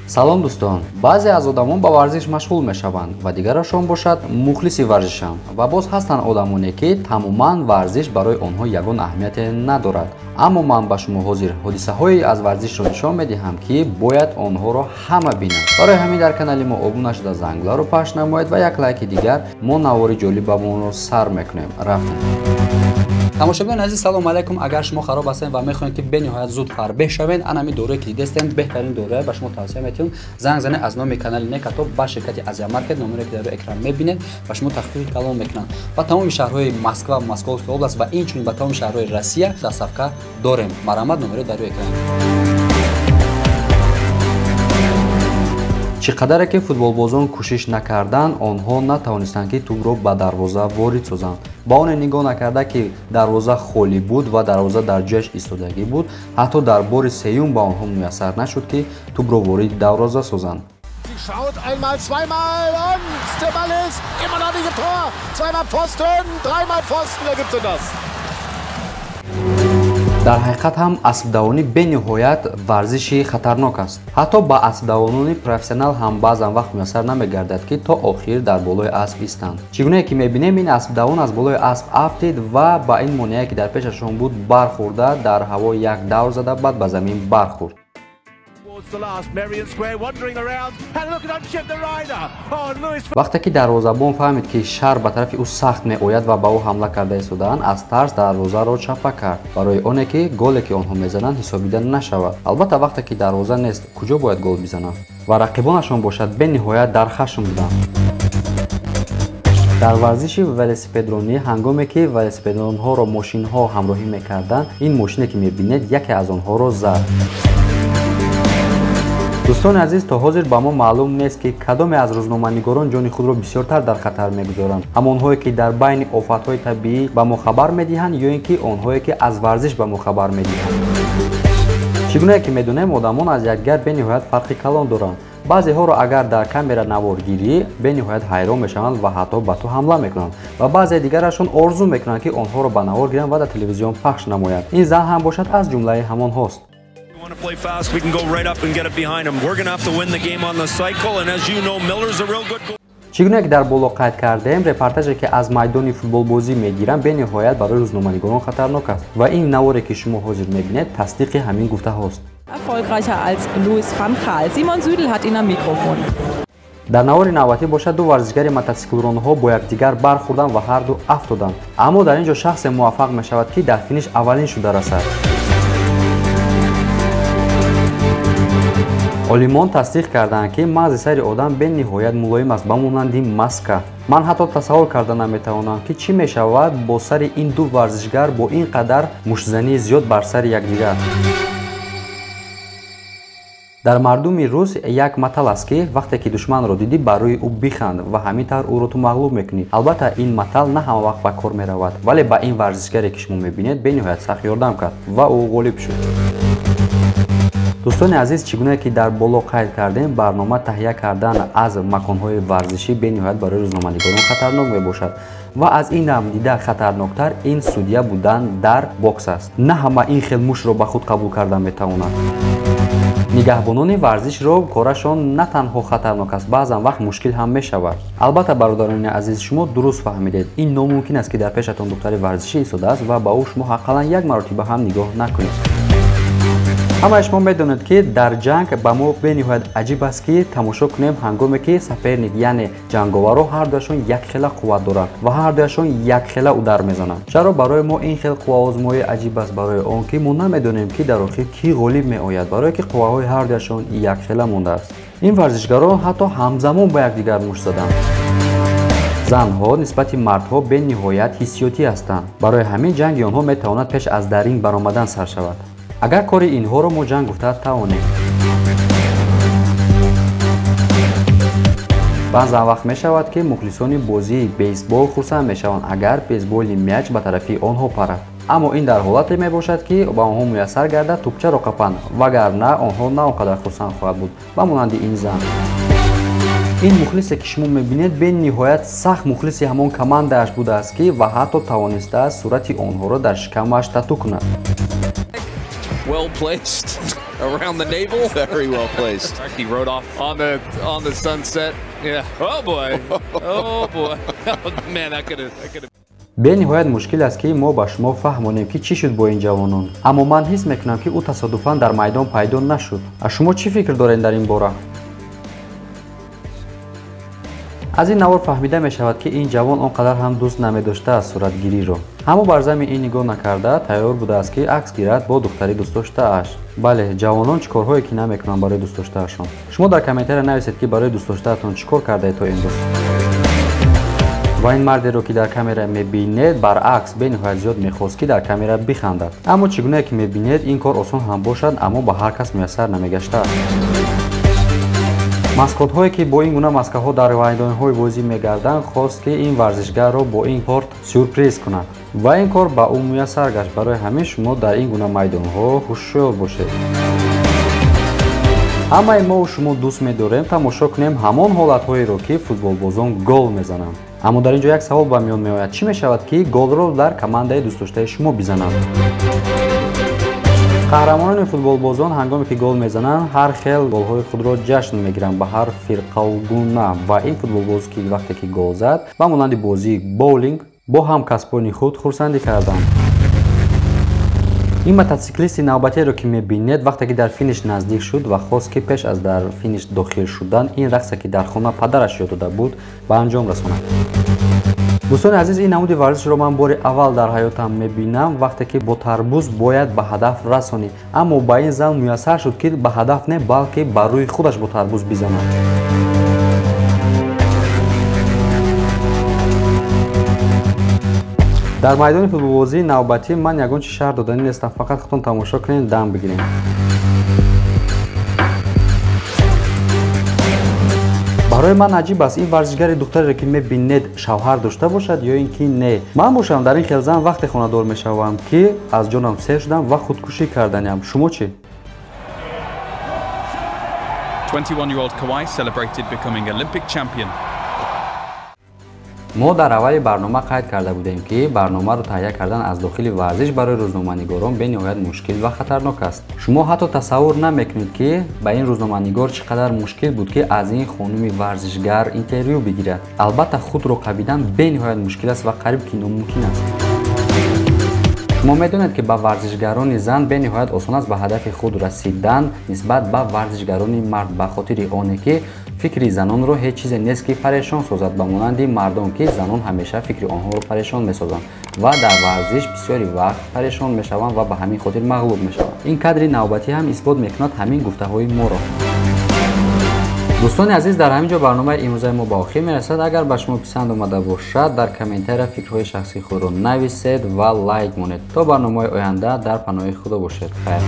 Салом дӯстон. Баъзе аз одамон ба варзиш машғул мешаванд ва дигарашон бошад мухлиси варзишанд. Ва боз ҳастанд одамоне, ки тамоман варзиш барои онҳо ягон аҳамияте надорад. Аммо ман ба шумо ҳозир ҳодисаҳое аз варзишро нишон медиҳам, ки бояд онҳоро ҳама бинанд. Барои ҳамин дар канали мо обуна шуда, зангларо пахш намоед ва як лайки дигар мо навори ҷолибамонро сар мекунем. Рафтем. Тамошобинони азиз, салом алайкум. Агар шумо хароб ҳастед ва мехоҳед, ки бениҳоят зуд фарбеҳ шавед, ан ҳамин дорое ки дидестед беҳтарин дорое ба шумо тавсия метиҳам. Занг занед аз номи канали Некатоб ба ширкати Азия Маркет, номере ки дар рӯи экран мебинед, ба шумо тахфифи калон мекунанд. Ба тамоми шаҳрҳои Москва, Московская область ва инчунин ба тамоми шаҳрҳои Россия доставка дорем. Марҳамат, номеро дар рӯи экран. Чӣ қадаре ки футболбозон кӯшиш накарданд, онҳо натавонистанд, ки тӯбро ба дарвоза ворид созанд. Ба оне нигоҳ накарда, ки дарвоза холӣ буд ва дарвоза дар ҷояш истодагӣ буд, ҳатто дар бори сеюм ба онҳо муяссар нашуд, ки тӯбро вориди дарвоза созанд. Schaut einmal, zweimal und der Ball ist immer noch nicht im Tor. Zweimal Pfosten, dreimal Pfosten, wer gibt denn das? Дар ҳақиқат ҳам аспдавонӣ бениҳоят варзиши хатарнок аст. Ҳатто ба аспдавонони профессионал ҳам баъзан вақт муяссар намегардад, ки то охир дар болои асп истанд. Чӣ гунае ки мебинем, ин аспдавон аз болои асп афтид ва ба ин монеае, ки дар пешашон буд, бархӯрда, дар ҳаво як давр зада, баъд ба замин бархӯрд. Вақте ки дарвозабон фаҳмид, ки шар ба тарафи ӯ сахт меояд ва ба ӯ ҳамла карда истодаанд, аз тарс дарвозаро чапа кард, барои оне ки голе, ки онҳо мезананд, ҳисобида нашавад. Албатта, вақте ки дарвоза нест, куҷо бояд гол бизананд? Ва рақибонашон бошад бениҳоят дар хашм буданд. Дар варзиши велосипедронӣ, ҳангоме ки велосипедронҳоро мошинҳо ҳамроҳӣ мекарданд, ин мошине, ки мебинед, яке аз онҳоро зад. Дӯстони азиз, то ҳозир ба мо маълум нест, ки кадоме аз рӯзноманигорон ҷони худро бисёртар дар хатар мегузоранд: ҳамонҳое, ки дар байни офатҳои табиӣ ба мо хабар медиҳанд, ё ин ки онҳое, ки аз варзиш ба мо хабар медиҳанд. Чӣ гунае ки медонем, одамон аз якдигар бениҳоят фарқи калон доранд. Баъзеҳоро агар дар камера навор гирӣ, бениҳоят ҳайрон мешаванд ва ҳатто ба ту ҳамла мекунанд, ва баъзе дигарашон орзу мекунанд, ки онҳоро ба навор гиранд ва дар телевизион пахш намоянд. Ин зан ҳам бошад аз ҷумлаи ҳамонҳост. Want to play fast, we can go right up and get it behind him. We're going to have to win the game on the cycle, and as you know, Miller's a real good goal. Чӣ гуна ки дар боло қайд кардем, репортаже, ки аз майдони футболбозӣ мегиранд, бениҳоят барои рӯзноманигорон хатарнок аст, ва ин наворе, ки шумо ҳозир мебинед, тасдиқи ҳамин гуфтаҳост. Erfolgreicher als Louis van Gaal. Simon Südel hat ihn am Mikrofon. Дар навори навбатӣ бошад, ду варзишгари мотосиклронҳо бо якдигар бархӯрданд ва ҳарду афтоданд, аммо дар ин ҷо шахсе муваффақ мешавад, ки дар финиш аввалин шуда расад. Олимон тасдиқ карданд, ки мағзи сари одам бениҳоят мулоим аст, ба монанди маска. Ман ҳатто тасаввур карда наметавонам, ки чӣ мешавад бо сари ин ду варзишгар бо ин қадар муштзании зиёд бар сари якдигар. Дар мардуми рус як матал аст, ки вақте ки душманро дидӣ, бар рӯи ӯ биханд ва ҳамин тавр ӯро ту мағлуб мекунӣ. Албатта, ин матал на ҳама вақт ба кор меравад, вале ба ин варзишгаре, ки шумо мебинед, бениҳоят сахт ёрдам кард ва ӯ ғолиб шуд. Дӯстони азиз, чӣ гуна ки дар боло қайд кардем, барнома таҳия кардан аз маконҳои варзишӣ бениҳоят барои рӯзноманигорон хатарнок мебошад, ва аз ин ҳам дида хатарноктар ин судья будан дар бокс аст. На ҳама ин хел мушро ба худ қабул карда метавонад. Нигаҳбонони варзишро корашон на танҳо хатарнок аст, баъзан вақт мушкил ҳам мешавад. Албатта, бародарони азиз, шумо дуруст фаҳмидед: ин номумкин аст, ки дар пешатон духтари варзишӣ истодааст ва ба ӯ шумо ҳаққалан як маротиба ҳам нигоҳ накунед. Ҳамаи шумо медонед, ки дар ҷанг ба мо бениҳоят аҷиб аст, ки тамошо кунем, ҳангоме ки соперник, яъне ҷанговарро, ҳардуяшон якхела қувват доранд ва ҳардуяшон якхела удар мезананд. Чаро барои мо ин хел қувваозмоӣ аҷиб аст? Барои он ки мо намедонем, ки дар охир кӣ ғолиб меояд, барое ки қувваҳои ҳардуяшон якхела мондааст. Ин варзишгарон ҳатто ҳамзамон ба якдигар мушт заданд. Занҳо нисбати мардҳо бениҳоят ҳиссиётӣ ҳастанд, барои ҳамин ҷанги онҳо метавонад пеш аз дар ринг баромадан сар шавад, агар кори инҳоро мо ҷанг гуфта тавонем. Баъзан вақт мешавад, ки мухлисони бозии бейсбол хурсанд мешаванд, агар бейсболи мяч ба тарафи онҳо парад, аммо ин дар ҳолате мебошад, ки ба онҳо муяссар гардад тӯбчаро қапанд, вагарна онҳо на он қадар хурсанд хоҳад буд, ба монанди ин зан. Ин мухлисе, ки шумо мебинед, бениҳоят сахт мухлиси ҳамон командааш будааст, ки ва ҳатто тавонистааст сурати онҳоро дар шикамаш тату кунад. Well placed around the navel. Very well placed. He rode off on the sunset. Yeah. Oh boy. Oh boy. Oh, man, that could have. Бениҳоят мушкил аст, ки мо ба шумо фаҳмонем, ки чӣ шуд бо ин ҷавонон. Аммо ман ҳис мекунам, ки ӯ тасодуфан дар майдон пайдо нашуд. А шумо чӣ фикр доред дар ин бора? Аз ин навор фаҳмида мешавад, ки ин ҷавон он қадар ҳам дӯст намедоштааст суратгириро. Аммо бар зами ин нигоҳ накарда тайёр будааст, ки акс гирад бо духтари дӯстдоштааш. Бале, ҷавонон чӣ корҳое ки намекунанд барои дӯстдоштаашон. Шумо дар комментария нависед, ки барои дӯстдоштаатон чӣ кор кардаед то имрӯз. Ва ин мардеро, ки дар камера мебинед, баръакс бениҳоят зиёд мехост, ки дар камера бихандад. Аммо чӣ гунае ки мебинед, ин кор осон ҳам бошад, аммо ба ҳар кас муяссар намегаштааст. Маскотҳое, ки бо ин гуна маскаҳо дар майдонҳои бозӣ мегарданд, хост, ки ин варзишгарро бо ин корт сюрприз кунад. Ва ин кор ба ӯ муяссар гашт. Барои ҳамин шумо дар ин гуна майдонҳо ҳушёр бошед. Ҳамаи мову шумо дӯст медорем тамошо кунем ҳамон ҳолатҳоеро, ки футболбозон гол мезананд. Аммо дар ин ҷо як савол ба миён меояд: чӣ мешавад, ки голро дар командаи дӯстдоштаи шумо бизананд? Қаҳрамонони футболбозон ҳангоме ки гол мезананд, ҳар хел голҳои худро ҷашн мегиранд ба ҳар фирқаву гуна. Ва ин футболбоз, ки вақте ки гол зад, ба монанди бозии боулинг бо ҳамкасбони худ хурсандӣ карданд. Ин мототсиклисти навбатиеро, ки мебинед, вақте ки дар финиш наздик шуд ва хост, ки пеш аз дар финиш дохил шудан ин рақсе, ки дар хона падараш ёд дода буд, ба анҷом расонад. Дӯстони азиз, ин намуди варзишро ман бори аввал дар ҳаётам мебинам, вақте ки бо тарбуз бояд ба ҳадаф расонӣ. Аммо ба ин зан муяссар шуд, ки ба ҳадаф не, балки ба рӯи худаш бо тарбуз бизанад. Дар майдони футболбозии навбатӣ ман ягон чи шаҳр доданӣ нестам, фақат худтон тамошо кунед, дам бигирем. Барои ман аҷиб аст, ин варзишгари духтареро, ки мебинед, шавҳар дошта бошад ё ин ки не. Ман бошам дар ин хел зан вақте хонадор мешавам, ки аз ҷонам сер шудам ва худкушӣ карданиам. Шумо чӣ? 21-year-old Kawhi celebrated becoming Olympic champion. Мо дар аввали барнома қайд карда будем, ки барномаро таҳия кардан аз дохили варзиш барои рӯзноманигорон бениҳоят мушкил ва хатарнок аст. Шумо ҳатто тасаввур намекунед, ки ба ин рӯзноманигор чӣ қадар мушкил буд, ки аз ин хонуми варзишгар интервю бигирад. Албатта, худро қабидан бениҳоят мушкил аст ва қариб ки номумкин аст. Шумо медонед, ки ба варзишгарони зан бениҳоят осон аст ба ҳадафи худ расидан нисбат ба варзишгарони мард, ба хотири оне ки фикри занонро ҳеҷ чизе нест, ки парешон созад, ба монанди мардон, ки занон ҳамеша фикри онҳоро парешон месозанд ва дар варзиш бисёри вақт парешон мешаванд ва ба ҳамин хотир мағлуб мешаванд. Ин кадри навбатӣ ҳам исбот мекунад ҳамин гуфтаҳои моро. Дӯстони азиз, дар ҳамин ҷо барномаи имрӯзаи мо ба охир мерасад. Агар ба шумо писанд омада бошад, дар комментария фикрҳои шахсии худро нависед ва лайк монед. То барномаи оянда дар паноҳи Худо бошед. Хайр.